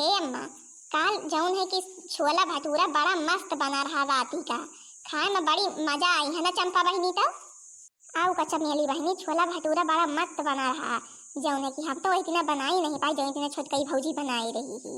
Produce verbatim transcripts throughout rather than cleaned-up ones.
ए अम्मा, काल जौन है कि छोला भटूरा बड़ा मस्त बना रहा राती का, खाए में बड़ी मजा आई है ना चंपा बहिनी? तो आउ का चमेली बहिनी, छोला भटूरा बड़ा मस्त बना रहा, जौन है कि हम तो वही दिना बनाई नहीं पाई, जौन दिना छोटकई भौजी बनाई रही ही।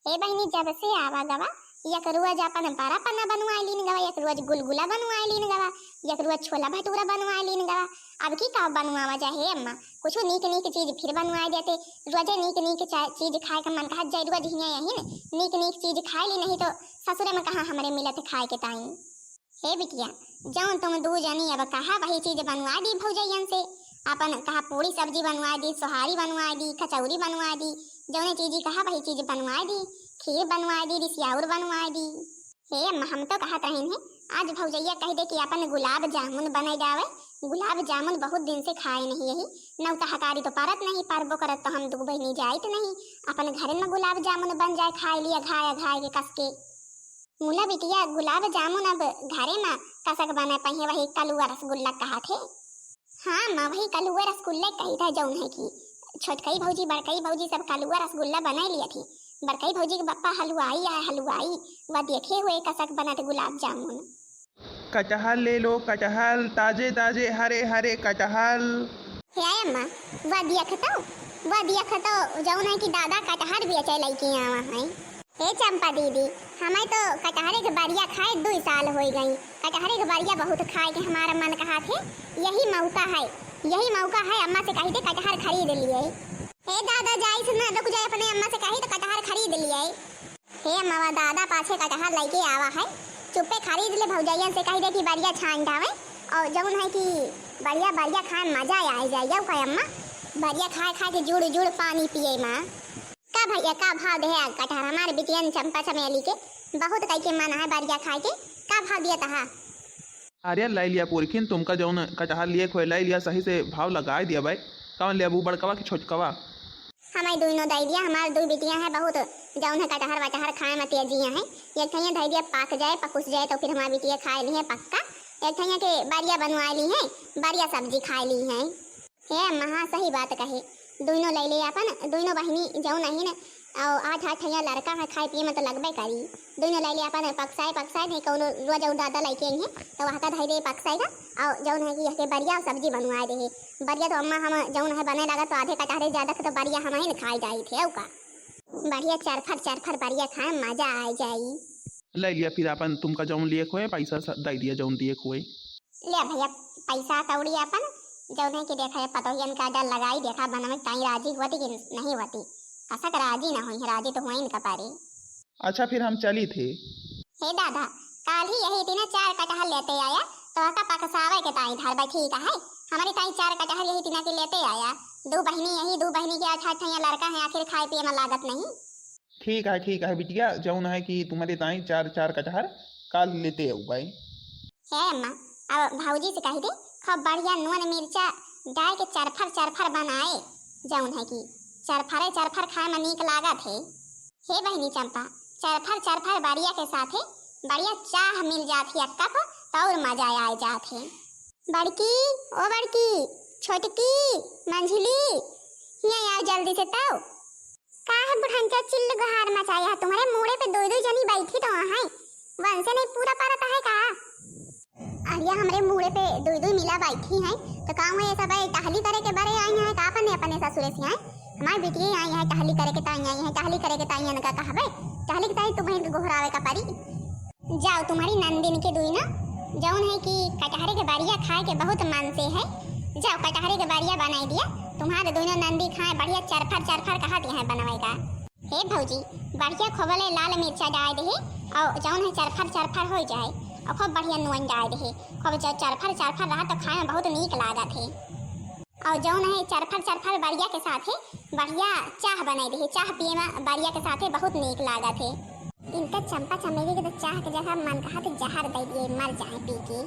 ए बहिनी, जब से आवा गवा, एक रोज अपन बड़ा पन्ना बनवाए लीन गवा, एक रोज गुलगुला बनवाए लीन गवा, एक रोज छोला भटूरा बनवाए लीन गवा। अब की का बनवावा जाए हे अम्मा, कुछ नीक नीक चीज फिर बनवाए देते। रोजे नीक नीक चा-, चीज खाए का मन कहा, जय रोज हियाँ यही न नीक नीक चीज खाए ली, नहीं तो ससुरे में कहाँ हमरे मिलत खाए के ताई। हे बिटिया, जौन तुम दू जनी अब कहा वही चीज बनवा दी भौजैयन से। अपन कहा पूरी सब्जी बनवा दी, सोहारी बनवा दी, कचौरी बनवा दी, जौने चीज कहा वही चीज बनवा दी, खीर बनवा दी, रिसियाउर बनवा दी। हे अम्मा, हम तो कहत रहिन है, आज भौजैया कह दे कि अपन गुलाब जामुन बने जावे। गुलाब जामुन बहुत दिन से खाए नहीं यही, नौता हकारी तो परत नहीं, परबो करत तो हम दू बहिनी जाइत नहीं, अपन घरन में गुलाब जामुन बन जाए, खाए लिया घाय घाय के कस के। मुला बिटिया, गुलाब जामुन अब घरे में कसक बने पहिए, वही कलुआ रसगुल्ला कहा थे। हाँ माँ, वही कलुआ रसगुल्ला कही था, जौन है कि छोटकई भौजी, बड़कई भौजी सब कलुआ रसगुल्ला बनाए लिया थी। बड़कई भौजी के बप्पा हलवाई है, हलवाई, वह देखे हुए कसक बनत गुलाब जामुन। कटहल ले लो, कटहल, ताजे ताजे हरे हरे कटहल। हे अम्मा, वह देख तो, वह देख तो, जौन है कि दादा कटहर बेचे लइके आवा है। हे चंपा दीदी, हमें तो कटहरे के बरिया खाए दुई साल होई गई। कटहरे के बरिया बहुत खाए के हमारा मन कहा थे, यही मौका है, यही मौका है, अम्मा से कही थे कटहर खरीद लिए। हे दादा, जाई से ना रुक जाए, अपने अम्मा से कही तो कटहर खरीद लिए। हे अम्मा, दादा पाछे कटहर लइके आवा है, चुप्पे खरीद ले, भौजैयन से कही दे कि बरिया छान डावे, और जौन है कि बरिया, बरिया खाए मजा आ जाए। का अम्मा, बरिया खाए खाए के जुड़ जुड़ पानी पिए माँ। का भैया, का भाव दे है कटहर हमारे बिटियन चंपा चमेली के? बहुत कई के मन है बरिया खाए के, का भाव दिया तहा? अरे लइ लिया पुरखिन, तुमका जौन कटहर लिए खोए लइ लिया, सही से भाव लगाए दिया भाई। कौन लेबू, बड़कवा कि छोटकवा? हमारे दुइनो दइ दिया, हमारे दुइ बिटिया है बहुत जौन है कटहर वटहर खाए में तेजिया है। एक ठैया धइ दिया पाक जाए, पकुस जाए तो फिर हमारे बिटिया खाए ली है पक्का। एक ठैया के बरिया बनवाए ली है, बरिया सब्जी खाए ली है। हे अम्मा, हाँ, सही बात कहे। दुइनो लइ ले अपन, दुइनो बहिनी जौन अहिन, और आठ आठ ठैया लड़का है, खाए पिए में तो लगबे करी। दुइनो लइ ले अपन पकसाए, पकसाए नहीं कौनो रोज और दादा लइके आई है, तो वहाँ का धइ दे पकसाए का, और जौन है कि यह के बरिया और सब्जी बनवाए दे है। बरिया तो अम्मा हम जौन है बने लगा तो आधे कटहरे ज्यादा के तो बरिया हम ही न खाए जाई थे, और का। बढ़िया चरफर चरफर बरिया खाए, मजा आ जाई। लइ लिया फिर अपन तुमका जौन लिए खोए, पैसा स-, दइ दिया जौन दिए खोए। ले भैया, पैसा कौड़ी अपन, जौने कि देखा, ये पतोहियन का डर लगाई, देखा, बनवे ताई राजी होती कि नहीं होती। कसक राजी ना होई है, राजी तो होई इनका पारी। अच्छा, फिर हम चली थे। हे दादा, काल ही यही दिना चार कटहर लेते आया, तो आका पकसावे के ताई धरबे, ठीक है? हमारी ताई चार कटहर यही दिना के लेते आया। दो बहिनी यही, दो बहिनी के आठ आठ ठैया लड़का है, आखिर खाए पिए में लागत नहीं। ठीक है, ठीक है बिटिया, जौन है कि तुम्हारे ताई चार चार कटहर काल लेते आऊ भाई। हे अम्मा, अब भौजी से कही दे, खूब बढ़िया नून मिर्चा डाल के चरफर चरफर बनाए, जौन है कि चरफरे चरफर खाए में नीक लागत है। हे बहिनी चंपा, चरफर चरफर बरिया के साथे बढ़िया चाह मिल जात ही एक कप, तो और मजा आ जात है। बड़की, ओ बड़की, छोटकी, मंझली, हियाँ आओ जल्दी से तो। का है बुढ़नचा चिल्ल गोहार मचाया है? तुम्हारे मूड़े पे दो दो जनी बैठी तो हैं, वंसे नहीं पूरा परत है का? अरे हमरे मूड़े पे दो दो मिला बैठी हैं, तो का हुए सब टहली करे के बरे आई हैं का अपने अपने ससुरे से हैं? हमारे बिटिये आई हैं टहली करे के ताई आई हैं, टहली करे के ताई इनका कहबे, टहली के ताई तुम्हें गोहरावे का परी। जाओ, तुम्हारी नंदिन के दुई ना, जौन है कि कटहरे के बरिया खाए के बहुत मन से है, जाओ कटहरे के बरिया बनाई दिया, तुम्हारे दोनों नंदी खाए बढ़िया चरफर चरफर कहत हैं बनवाई का। हे भौजी, बढ़िया खोबले लाल मिर्चा डाल दे और जौन है चरफर चरफर हो जाए और खूब बढ़िया नून डाल दे, खूब च-, चरफर चरफर रहा तो खाए में बहुत नीक लागत है। और जौन है चरफर चरफर बरिया के साथे बढ़िया चाह बनाई दे, चाह पिए में बरिया के साथे बहुत नीक लागत है। इनका चंपा चमेली के तो चाह के जगह मन कहा तो जहर दे दिए, मर जाए पी के।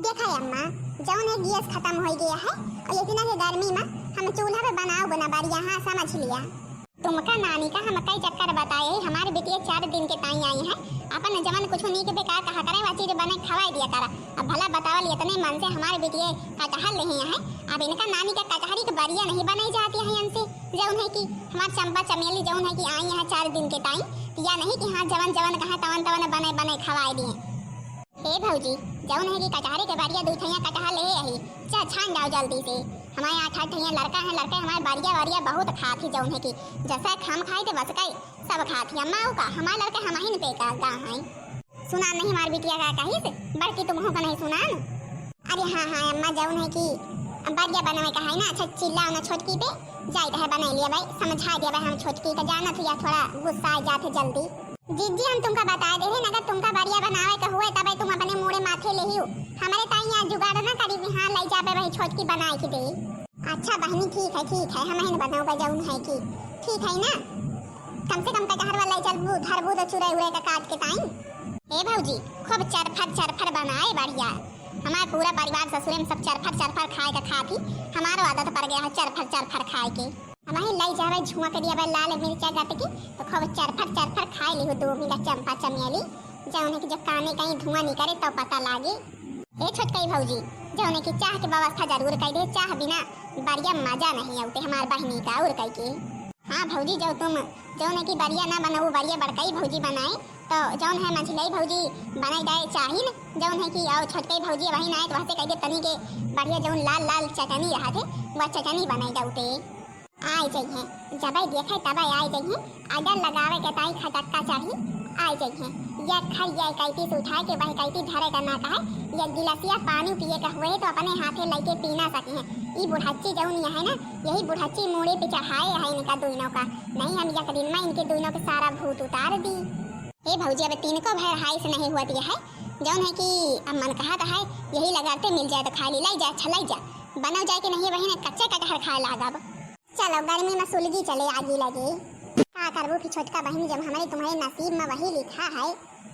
देखा अम्मा, जौन है गैस खत्म हो गया है और इतना के गर्मी में हम चूल्हा पे बनाओ बना बरिया, हाँ समझ लिया। तुमका नानी का हम कई चक्कर बताए, हमारे बिटिया चार दिन के ताई आई है, अपन जवन कुछ नीक बेकार कहा करे, वह चीज बने खवाई दिया करा। अब भला बतावल, इतने मन से हमारे बिटिया कटहर ले हैं, अब इनका नानी का कटहरी के बरिया नहीं बनाई जाती है इनसे। जौन है कि हमार चंपा चमेली जौन है कि आई यहाँ चार दिन के टाइम, या नहीं कि हाँ जवन जवन कहा तवन तवन बने बने खवाए दिए। हे भौजी, जौन है कि कटहरे के बरिया दुइ ठैया कटहर ले आई, जा छान जाओ जल्दी से। हमारे आठ आठ ठैया लड़का है, लड़का हमारे बरिया वरिया बहुत खात ही, जौन है कि जैसा हम खाई थे बस कई सब खात ही। अम्मा ऊ का हमारे लड़का हम ही पे का गा हैं। सुना नहीं हमार बिटिया का कहिस, बड़की तुमहू का नहीं सुनान। अरे हाँ हाँ अम्मा, जौन है कि बरिया बनवे का है ना, अच्छा चिल्लाओ ना छोटकी पे, जाइत है बनाई लिया भाई, समझा दिया भाई हम छोटकी का, जानत हुआ थोड़ा गुस्सा आ जात है जल्दी। जीजी हम तुमका बता दे हैं, अगर तुमका बरिया बनावे का हुए तब तुम अपने मूड़े माथे ले ही हो, हमारे ताई यहाँ जुगाड़ ना करी कि हाँ ले जाबे भाई छोटकी बनाए के दे। अच्छा बहनी ठीक है, ठीक है, हम ही बनाओ जौन है कि ठीक है ना, कम से कम कटहर वाला चल धरबू तो चुरे उरे का काट के ताई। ए भौजी, खूब चरफर चरफर बनाए बढ़िया। हमार पूरा परिवार ससुरे में सब चरफर चरफर खाए के खात ही, हमारो आदत पड़ गया है चरफर चरफर खाए के। हम ही लई जावे झुआ के दिया लाल मिर्चा गट के, तो खूब चरफर चरफर खाए लिहु दो मिला चंपा चमेली, जौन है कि जब काने कहीं धुआं निकले तो पता लागे। ए छोटकई भौजी, जौन है कि चाह के व्यवस्था जरूर कर दे, चाह बिना बढ़िया मजा नहीं आउते हमार बहनी का और कह के। हाँ भौजी, जब तुम जौन है कि बरिया ना बनाओ, बरिया बड़कई भौजी बनाए, तो जौन है मझिलई भौजी बनाई जाए चाहिन, जौन है कि आओ छोटकई भौजी वही ना आए, तो वहसे कह दे तनी के बढ़िया जौन लाल लाल चटनी रहा थे, वह चटनी बनाई जाउते। आए जइहें, जबै देखे तबै आए जइहें, अगर लगावे के ताई खटक्का चढ़ी, आए जइहें। ये खर ये कैती से उठाए के वह कैती धरे का ना कहे, ये गिलसिया पानी पिए का हुए तो अपने हाथे लइके पी ना सके हैं। ई बुढ़च्ची जौन ये है ना, यही बुढ़च्ची मूड़े पे चढ़ाए है इनका दुइनों का। नहीं हम एक दिन में इनके दुइनों के सारा भूत उतार दी। ए भौजी, अब तीन को भर हाई से नहीं हुआ दिया है, जौन है कि अब मन कहा तो है, यही लगाते मिल जाए तो खा ली, लाई जा, अच्छा लाई जा, बनव जाए के नहीं वही ने कच्चे कटहर खाए लागब। चलो गर्मी में सुलगी चले आगी लगे। का करबू कि छोटका बहन, जब हमारे तुम्हारे नसीब में वही लिखा है,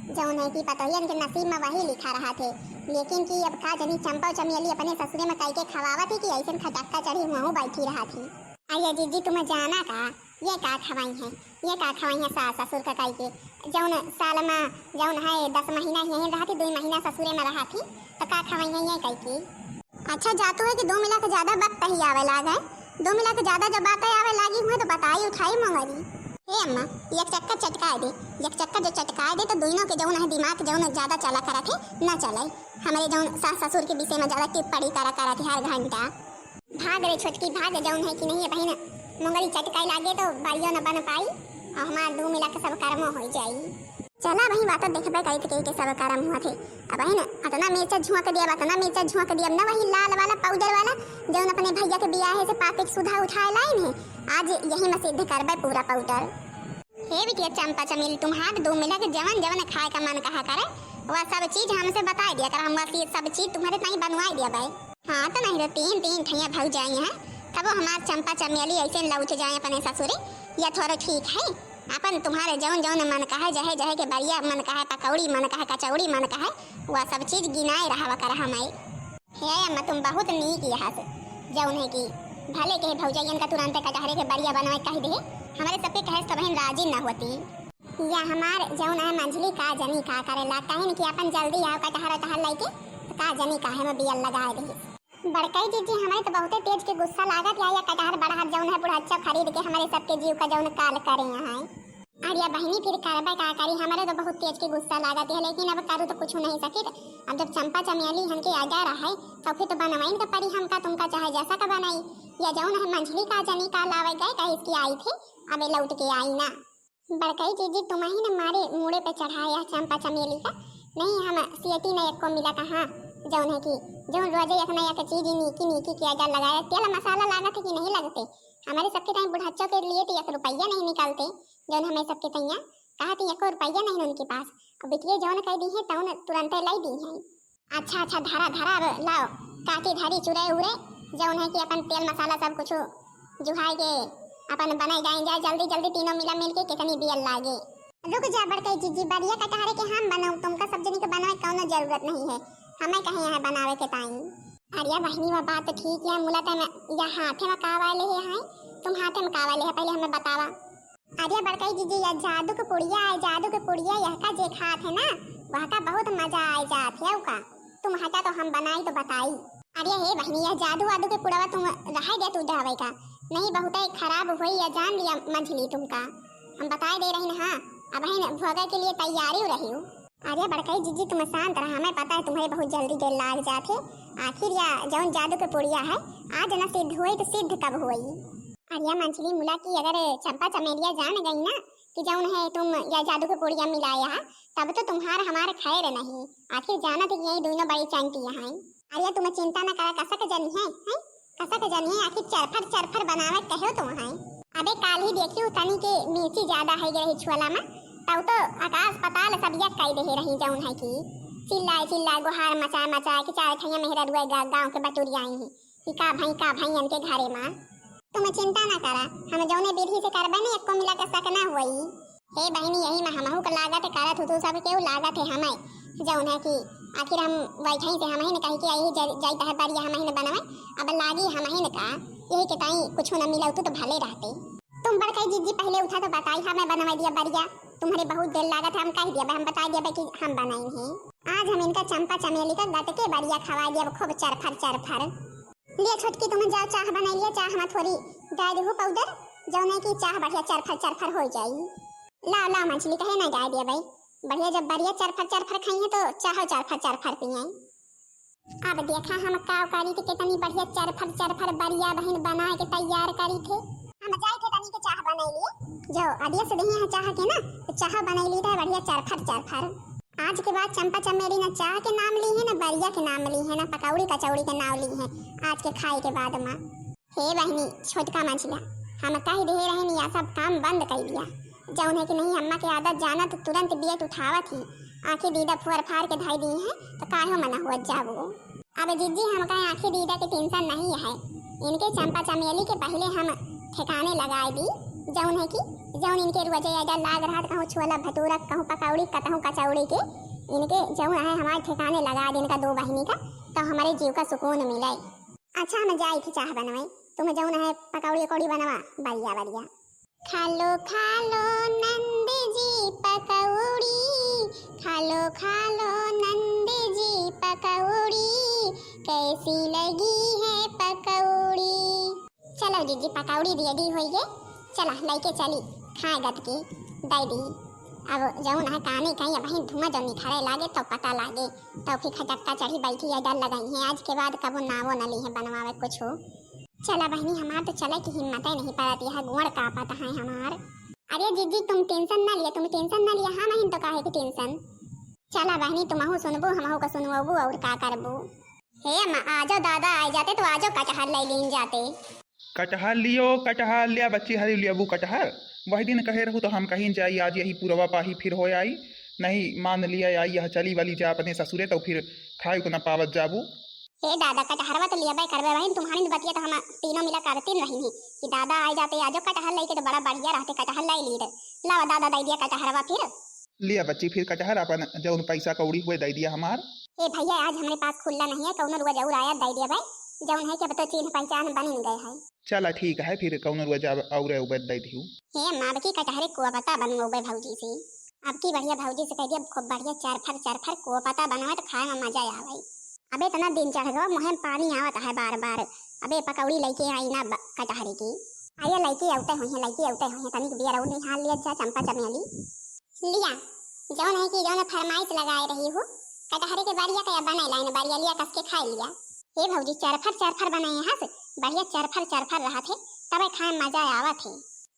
जौन है कि पतोहियन के नसीब में वही लिखा रहा थे, लेकिन कि अब का जनी चंपा चमेली अपने ससुरे में कई के खवावत थी कि ऐसन खटक्का चढ़ी हुआ बैठी रहा थी। अरे जीजी, तुम जाना का, ये का खवाई है, ये का खवाई है सास ससुर का कई के, जौन साल में जौन है दस महीना यहीं रहा थी, दो महीना ससुरे में रहा थी, तो का खवाई है ये कई के। अच्छा जातू है कि दो मिला के ज्यादा बात तही आवे लाग है, दो मिला के ज्यादा जब बातें आवे लागी हुए तो बताई उठाई मंगरी। हे अम्मा, एक चक्कर चटकाए दे, एक चक्कर जो चटकाए दे तो दोनों के जौन है दिमाग जौन ज्यादा चला करत है, ना चले। हमारे जौन सास ससुर के विषय में ज्यादा टिप्पणी करा करत है हर घंटा। भाग रे छोटकी भाग, जौन है कि नहीं बहिन, मुंगरी चटकाई लागे तो बारियो न बन पाई, और हमार दू मिला के सब कर्मो हो जाई। चला बहिन, बात देखबे करी के, के सब कर्म हुआ थे। अब बहिन, अतना मिर्चा झोंक दिया, अतना मिर्चा झोंक दिया, न वही लाल वाला पाउडर वाला, जौन अपने भैया के बियाहे से पाकिट सुधा उठाए लाइन है, आज यही में सिद्ध करबे पूरा पाउडर। हे बिटिया चंपा चमेली, तुम्हार दू मिला के जवन जवन खाए का मन कहा करे, वह सब चीज हमसे बताए दिया कर, हम वह सब चीज तुम्हारे ताई बनवाए दिया बाई। हाँ, तो नहीं तो तीन, तीन ठैया भौजाई हैं, तबो हमार चंपा चमेली ऐसे लौट जाए अपने ससुरे, या थोड़ा ठीक है। अपन तुम्हारे जौन जौन मन कहे, जहे जहे के बरिया मन कहे, पकौड़ी मन कहे, कचौड़ी मन कहे, वह सब चीज गिनाए रहवा कर हमारे। हे अम्मा, तुम बहुत नीक यहस, जौन है कि भले के भौजाइयन का तुरंते कटहरे के बरिया बनवे कह दे, हमारे सबके कहे से तबहिन राजी न होती। या हमार जौन है मंझली का जनी का करेला, कहिन कि अपन जल्दी आओ कटहर उटहर लइके, तो का जनी काहे में बियल लगाए दे। बड़कई जीजी, हमारे तो बहुते तेज के गुस्सा लागत या, या कटहर बड़हर जौन है बुढ़च्चा खरीद के हमारे सबके जीव का जौन काल करे हैं। अरे बहिनी, फिर करबे का करी, हमारे तो बहुत तेज के गुस्सा लागत है, लेकिन अब करू तो कुछ नहीं सकित। अब जब चंपा चमेली हमके आजा रहा है, तो फिर तो बनवाइन का पड़ी हमका तुमका, चाहे जैसा का बनाई। या जौन है मंझली का जनी का लावे गए, कहे इसकी आई थी, अबे लौट के आई ना। बड़कई जीजी, तुम ही न मारे मूड़े पे चढ़ाया चंपा चमेली का। नहीं, हम सियटी न एको मिला कहाँ, जौन है कि जौन रोजे एक न एक चीज नीकी नीकी किया जा लगाया। तेल मसाला लागत है कि नहीं लगते? हमारे सबके ताई बुढ़च्चों के लिए तो एक रुपया नहीं निकालते, जौन हमें सबके तैया कहा थी एको रुपया नहीं उनके पास। अब बिटिया जौन कह दी है, तौन तुरंते लाई दी है। अच्छा, अच्छा, धरा, धरा, अब लाओ, काटी धरी चुरे उरे, जौन है कि अपन तेल मसाला सब कुछ जुहाई के अपन बनाई जाए जाए, जल्दी, जल्दी तीनों मिला मिल के कितनी बियल लागे। रुक जा बड़कई जीजी, बरिया कटहरे के हम बनाऊ, तुमका सब जनी के बनावे कौनो जरूरत नहीं है, हमें कहे यहाँ बनावे के ताई। अरे बहिनी, वह बात तो ठीक है, मुला तम या हाथे में कावा ले है, तुम हाथे में कावा ले है, पहले हमें बतावा। अरे बड़कई जीजी, या जादू के पुड़िया है, जादू के पुड़िया, यह का जे खात है ना, वह का बहुत मजा आए जात है का। तुम हटा तो हम बनाई तो बताई। अरे हे बहिनी, यह जादू वादू के पुड़वा तुम रहे दे तू जावे का। नहीं, बहुते खराब होई या जान लिया मंझली तुमका। हम बताए दे रही ना, हाँ, अबहिन भोगे के लिए तैयारी रही हूँ। अरे बड़कई जिज्जी, तुम शांत रहा, हमें पता है तुम्हरे बहुत जल्दी देर लाग जात है। आखिर या जौन जादू के पुड़िया है, आज न सिद्ध होई तो सिद्ध कब होई? अरे मंझली मुला की अगर चंपा चमेलिया जान गई ना कि जौन है तुम या जादू के पुड़िया मिलाया है, तब तो तुम्हार हमार खैर नहीं। आखिर जानत है कि यही दोनों बड़ी चंटिया हैं। अरे तुम चिंता न करा, कसक जनी है, हैं? कसक जनी है, आखिर चरफर चरफर बनावे कहो तुम हैं। अबे काल ही देखियो तनी के मिर्ची ज्यादा है रही छुअला में, तब तो आकाश पताल सब यक कई दे रही जौन है कि चिल्लाए चिल्लाए गुहार मचाए मचाए कि चार ठैया मेहरा रुए गा-, गाँव के बटुरिया आई हैं कि का भई का भई इनके घरे माँ। तुम चिंता ना करा, हम जौने विधि से करबे न एको मिला के शक ना होई। हे बहिनी, यही में हमहू के लागत है, करत हूँ तू सब केहू लागत है हमें, जौन है कि आखिर हम बैठई से हमहिन कही कि यही जर-, जाइत है बरिया हमहिन बनवे, अब लागी हमहिन का, यही के ताई कुछ न मिलौतू तो भले रहते। तुम बड़कई जिज्जी पहले उठा तो बताई, हमें बनवा दिया बरिया, तुम्हरे बहुत देर लागत है, हम कह दिया, हम बता दिया कि हम बनाई हैं। आज हम इनका चंपा चमेली का गट के बरिया खवा दिया, खूब चरफर चरफर। लिया छोटकी, तुम जाओ चाह बनाई लिया, चाह में थोड़ी डाल दू पाउडर, जौने की चाह बढ़िया चरफर चरफर हो जाई। लाओ लाओ मंझली, कहे ना जाए दिया भाई, बढ़िया जब बढ़िया चरफर चरफर खाई है तो चाहो चरफर चरफर पिए। अब देखा हम का करी थी, कितनी बढ़िया चरफर चरफर बरिया बहिन बना के तैयार करी थे। हम जाए थे तनी के चाह बनाई लिए, जो अदिया से दही है चाह के ना, तो चाह बनाई ली था बढ़िया चरफर चरफर। आज के बाद चंपा चमेली ना चाह के नाम ली है ना बरिया के नाम ली है ना पकौड़ी कचौड़ी के नाम ली है आज के खाए के बाद माँ। हे बहिनी छोटका मंझिला, हम कह दे रहनी या सब काम बंद कर दिया, जौन है कि नहीं अम्मा के आदत जानत तुरंत बेट उठावत ही, आँखी दीदा फुअर फार के धई दी है तो काहे मना हुआ जाबू। अब जिज्जी हमका आँखी दीदा के टेंशन नहीं है, इनके चंपा चमेली के पहले हम ठिकाने लगाए दी, जौन है कि जौन इनके रोजे अगर लाग रहा कहूँ छोला भटूरा कहूँ पकौड़ी कतहूँ कचौड़ी के, इनके जौन है हमारे ठिकाने लगा दे इनका दो बहिनी का, तो हमारे जीव का सुकून मिले। अच्छा हम जाई थी चाह बनवाई, तुम जौन है पकौड़ी उकौड़ी बनवा बढ़िया बढ़िया। खा लो खा लो नंद जी पकौड़ी, खा लो खा लो नंद जी पकौड़ी, कैसी लगी है पकौड़ी। चलो जीजी पकौड़ी रेडी होई गे, चला लइके चली खाए गत की दई दी। अब जौन है कानी कहीं अब धुआं जौन निखरे लागे तो पता लागे, तो फिर खटक्का चढ़ी बैठी है डर लगाई है, आज के बाद कबो नावो न ली है बनवावे कुछ हो। चला बहिनी, हमार तो चले की हिम्मत ही नहीं पड़त, यह गोड़ कांपत है हमार। अरे जिज्जी, तुम टेंशन ना लिया, तुम टेंशन ना लिया, हम हिन तो काहे की टेंशन। चला बहिनी, तुमहू सुनबू, हमहू का सुनवबू, और का करबू। हे अम्मा, आजो दादा आए जाते तो आजो कटहर ले लीन जाते। कटहर लियो, कटहर लिया, बच्ची हरी लियबू कटहर। वही दिन कहे रहू तो हम कहीं जाई, आज यही पुरवा पाही फिर हो आई। नहीं मान लिया, आई यह चली वाली जा अपने ससुरे, तो फिर खाए को ना पावत जाबू। हे दादा, कटहरवा तो लियबे करबे बहिन, तुम्हारी बतिया तो हम तीनों मिला करतीन रही कि दादा आए जाते आजो कटहर लेके तो बड़ा बढ़िया रहते, कटहर ले लीन। लावा दादा दे दिया कटहरवा फिर। लिया बच्ची, फिर कटहर अपन जौन पैसा कौड़ी हुए दे दिया हमार। ए भैया, आज हमरे पास खुल्ला नहीं है, कौनो रुआ जरूर आया दे दिया भाई, जौन है कि अब तो चीन्ह पहचान बन गए है। चला ठीक है, फिर कौनो रुआ जब और उबे दे दियो। हे अम्मा, अब की कटहरे को पता बनवाबे भौजी से। अब की बढ़िया भौजी से कह दिया, खूब बढ़िया चरफर चरफर को पता बनवाए तो खाए में मजा आवे। अबे इतना दिन चढ़ गवा, मुँह में पानी आवत है बार बार। अबे पकौड़ी लेके आई ना ब-, कटहरे की। आइए लेके आउते हुई है, लेके आउते हुई है, तनिक बियर और निहाल लिया जा चंपा चमेली। लिया, जौन है कि जौन फरमाइश लगाए रही हूँ, कटहरे के बरिया कया बने लाइन बरिया लिया कस के खाए लिया। हे भौजी, चरफर चरफर बनाए हस, बढ़िया चरफर चरफर रहत है, तबे खाए में मजा आवत है।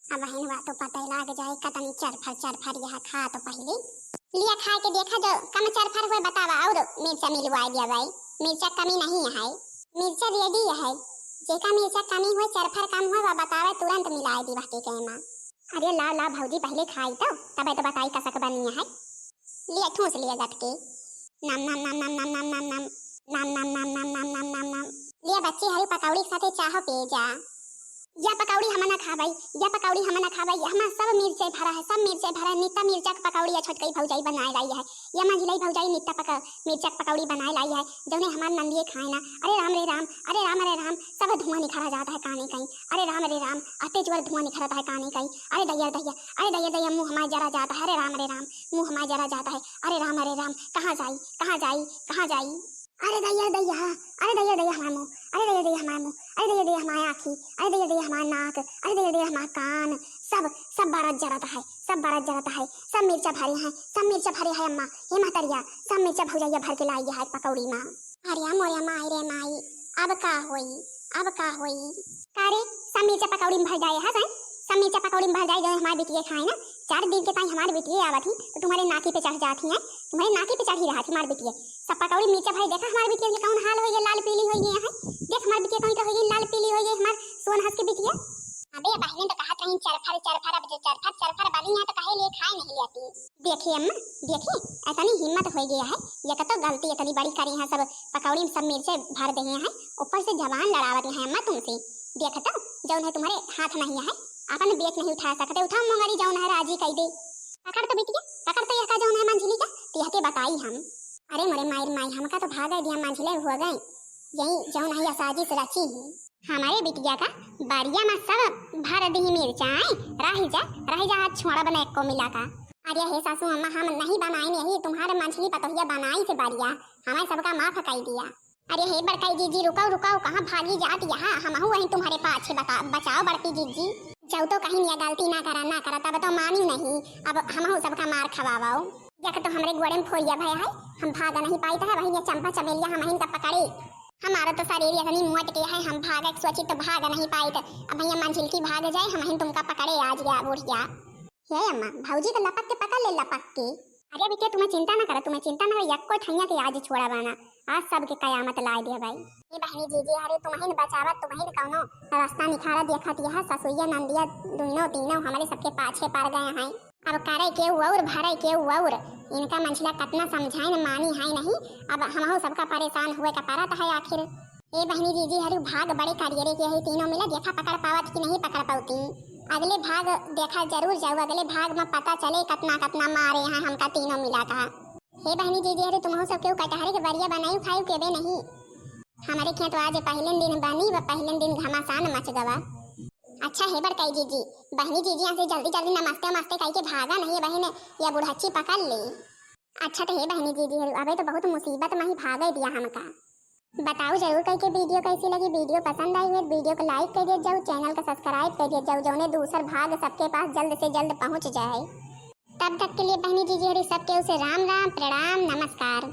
अब हिनवा तो पता लाग जाए कतनी चरफर चरफर यह खा तो पहले। लिया खा के देखा जो कम चरफर हुए बतावा और मिर्चा मिलवाए दिया भाई, मिर्चा कमी नहीं है, मिर्चा रेडी है, जेका मिर्चा कमी हुए चरफर कम हुए वह बतावे तुरंत मिलाए दी बहके के माँ। अरे लाव लाव भौजी पहले खाई तो तबे तो बताई कसक बनी है। लिया ठूस लिया गट के। नम नम नम नम नम नम नम नम। नम नम नम नम नम नम नम नम। लिया बच्ची हरी पकौड़ी के साथे चाहो पिए जा। या पकौड़ी हम ना खाबई, या पकौड़ी हम ना खाबई, हमार सब मिर्चे भरा है, सब मिर्चे भरा है। नित्ता मिर्चा के पकौड़ी या छोटकई भौजाई बनाए लाई है, या मंझिलई भौजाई नित्ता पक-, मिर्चा के पकौड़ी बनाए लाई है। जौने हमार नंदिये खाए ना, अरे राम रे राम, अरे राम रे राम, सब धुआं निखरा जाता है काने कहीं। अरे राम रे राम, अते जोर धुआं निखरता है काने कहीं। अरे दैया दैया, अरे दैया दैया, मुँह हमार जरा जाता है। अरे राम रे राम, मुँह हमार जरा जाता है। अरे राम रे राम, कहाँ जाई, कहाँ जाई, कहाँ जाई? अरे दैया दैया, अरे दैया दैया हमार मुँह, अरे दैया दैया हमार मुँह, अरे दे दे हमार आँखी, अरे दे दे हमार नाक, अरे दे दे हमार कान, सब, सब बरत जरत है, सब बरत जरत है, सब मिर्चा भरे हैं, सब मिर्चा भरे है अम्मा, हे महतरिया, सब मिर्चा भौजैया भर के लाई है पकौड़ी मा। अरे मोरे माई रे माई, अब का होई, अब का होई? का रे, सब मिर्चा पकौड़ी में भर जाए है, हैं? सब मिर्चा पकौड़ी में भर जाए, जो हमार बिटिया खाए ना, चार दिन के ताई हमार बिटिया आवत ही, तो तुम्हारे नाकी पे चढ़ जात ही हैं, तुम्हारे नाकी पे चढ़ी रहत ही हमार बिटिया। सब पकौड़ी मिर्चा भर, देखा हमार बिटिया के कौन हाल होई गए, लाल पीली होई गई है, देख हमार बिटिया कौन का होई गई, लाल पीली होई गई हमार सोन हंस के बिटिया। अबे बहने तो कहत रही चरफर चरफर, अब जो चरफर चरफर बनी है तो कहे लिए खाए नहीं लेती। देखी अम्मा, देखी, इतनी हिम्मत हो गया है, ये तो गलती इतनी बड़ी करी है, सब पकौड़ी में सब मिर्चे भर दे हैं, ऊपर से जबान लड़ावत हैं अम्मा तुमसे। देख तो, जौन है तुम्हारे हाथ नहीं है, अपन बेच नहीं उठा सकते, उठाओ मुंगरी जौन है राजी कई दे। पकड़ तो बिटिया, पकड़ तो यह का जौन है मंझली का, तिहते बताई हम। अरे मोरे माई रे माई, हमका तो भागे दिया मंझले हो गए, यही जौन है या साजिश रची ही। हमारे बिटिया का बरिया में सब भर दी मिर्चाई, रह जा, रह जा, हाथ छोड़ा बना एको मिला का। अरे हे सासू अम्मा, हम नहीं बनाई, यही तुम्हारे मंझली पतोहिया बनाई से बरिया, हमें सबका माफ कर दिया। अरे हे बड़काई जीजी, रुकाओ, रुकाओ, कहाँ भागी जात यहाँ, हमहू वहीं तुम्हारे पाछे बता, बचाओ बड़की जीजी। जाओ तो कहीं नहीं, गलती ना करा, ना करा, तब तो मानी नहीं, अब हमहू सबका मार खवाओ। देख तो हमरे गोड़े में फोरिया भय है, हम भाग नहीं पाइत है, वही ये चंपा चमेलिया हम इनका पकड़े। हमारा तो शरीर इतनी मोट के है, हम भागे के सोची तो भाग नहीं पाइत। अब भैया मंझिल की भाग जाए, हम ही तुमका पकड़े आज गया बुढ़िया। हे अम्मा, भौजी के लपक के पकड़ ले, लपक के। अरे बिटिया, तुम्हें चिंता ना करा, तुम्हें चिंता ना करा, यक्को ठैया के आज छोड़ा बाना, आज सबके कयामत लाए दे भाई। ए बहनी जीजी, अरे तुम्हें बचावत, तुम्हें कौनो रास्ता निखारा देखत यह ससुइया नंदिया दुइनो तीनों हमरे सबके पाछे पड़ गए हैं। अब करे के और भरे के और, इनका मंझला कतना समझाइन मानी है नहीं, अब हमहू सबका परेशान हुए का परत है आखिर। ए बहनी जीजी, हरु भाग बड़े करियरे के है तीनों मिला, देखा पकड़ पावत कि नहीं पकड़ पावती। अगले भाग देखा जरूर जाऊ, अगले भाग में पता चले कतना कतना मारे हैं हमका तीनों मिला का। हे बहनी जीजी, हरु तुम्हू सब केहू कटहरे के बरिया बनाई खाई केबे नहीं। हमारे खेत आज पहले दिन बनी, व पहले दिन घमासान मच गवा। अच्छा हे बड़काई जीजी, बहनी जीजी यहाँ से जल्दी जल्दी नमस्ते वमस्ते कह के भागा नहीं बहन, या बुढ़च्ची पकड़ ले। अच्छा तो हे बहनी जीजी, अबे तो बहुत मुसीबत में ही भागे दिया हमका। बताओ जरूर कह के वीडियो कैसी लगी, वीडियो पसंद आई है वीडियो को like कर दिया जाओ, चैनल को सब्सक्राइब कर दिया जाओ, जौने दूसर भाग सबके पास जल्द से जल्द पहुँच जाए। तब तक के लिए बहनी जीजी हरी सबके उसे राम राम, प्रणाम, नमस्कार।